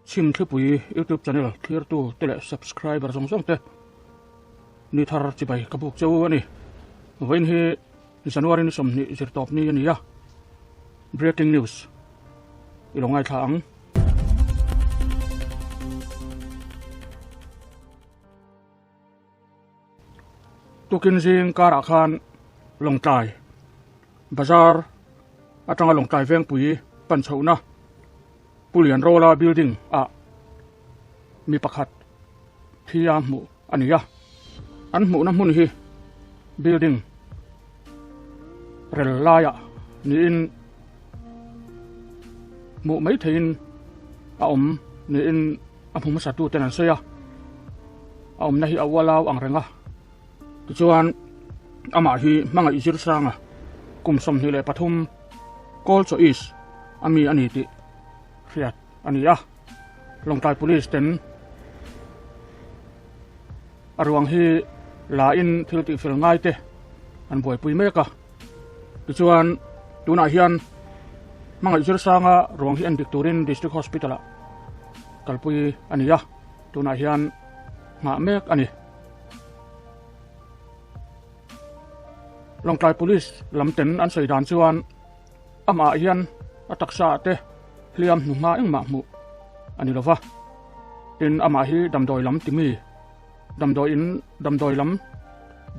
Chhimthlipui YouTube channel thlirtu te leh subscriber zawng zawng te ni thar chibai ka buk cheu a ni. Vawiin hi January ni 20 zirtawp ni a ni a. Breaking news i lo ngaithla ang. Tukin zing karah khan Lawngtlai Bazar atanga Lawngtlai Vengpui pan chhohna Pu Lianrawla building ah mi pakhat thi a hmuh a ni a, an hmuhna hmun hi building rel laiah niin hmuh mai theihin a awm niin a hmu hmasa tu ten an sawi a a awmna hi a ualau ang reng a tichuan amah hi hmangaih zir sanga kum 23 kawl chaw is ami a ni tih hriat a ni a Lawngtlai Police ten a ruang hi la in thil tih fel ngai te an buaipui mek a tichuan tunah hian hmangaih zir sanga ruang hi en dik turin District Hospital ah kalpui a ni a tunah hian nghah mek a ni. Lawngtlai Police lam ten an sawi dan chuan amah hian a taksa ah te hliam hnu hma engmah hmuh a ni lova tin amah hi damdawi lam ti mi damdawi in damdawi lam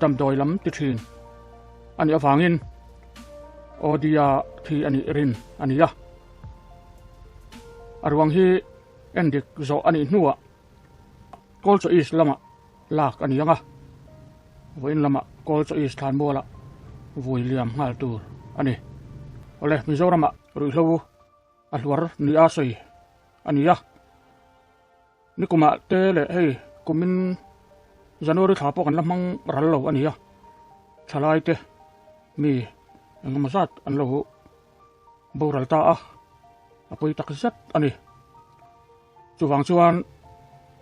damdawi lam ti thin a nih avangin Odia thi a nih rin a ni a a ruang hi endik zawh a nih hnuah Kawlchaw East lamah lak a ni ang a, vawiin lamah Kawlchaw East thlanmualah vui liam nghal tur a ni. Awle, Mizoramah ruihhlo a hluar ni a sawi a ni a, nikumah te leh hei kumin January thla pawh kan la hmang ral lo a ni a, thalai te mi engemaw zat an lo boral ta a, a pawi tak zet a ni. Chuvang chuan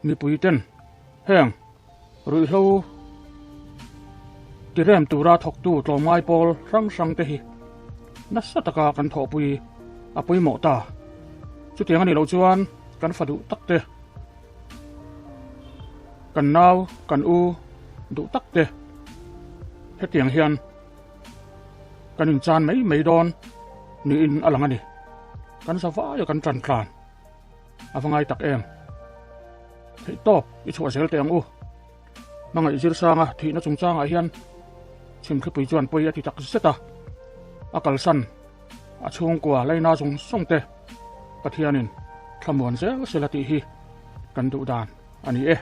mipui ten heng ruihhlo tirem tura thawktu tlawmngai pawl hrang hrang te hi nasa taka kan thawhpui a pawimawh ta. Chutiang a nih loh chuan kan fa duh tak te, kan nau, kan u duh tak te hetiang hian kan inchan mai mai dawn niin a lang a ni. Kan za vaia kan tan tlan a va ngai tak em. Theih tawp i chhuah zel teh ang u. Hmangaih zir sanga thihna chungchangah hian chhimthlipui chuan pawi a ti tak zet a, a kalsan a chhungkua laina zawng zawng te Pathianin thlamuan zel sela tih hi kan duh dan a ni e.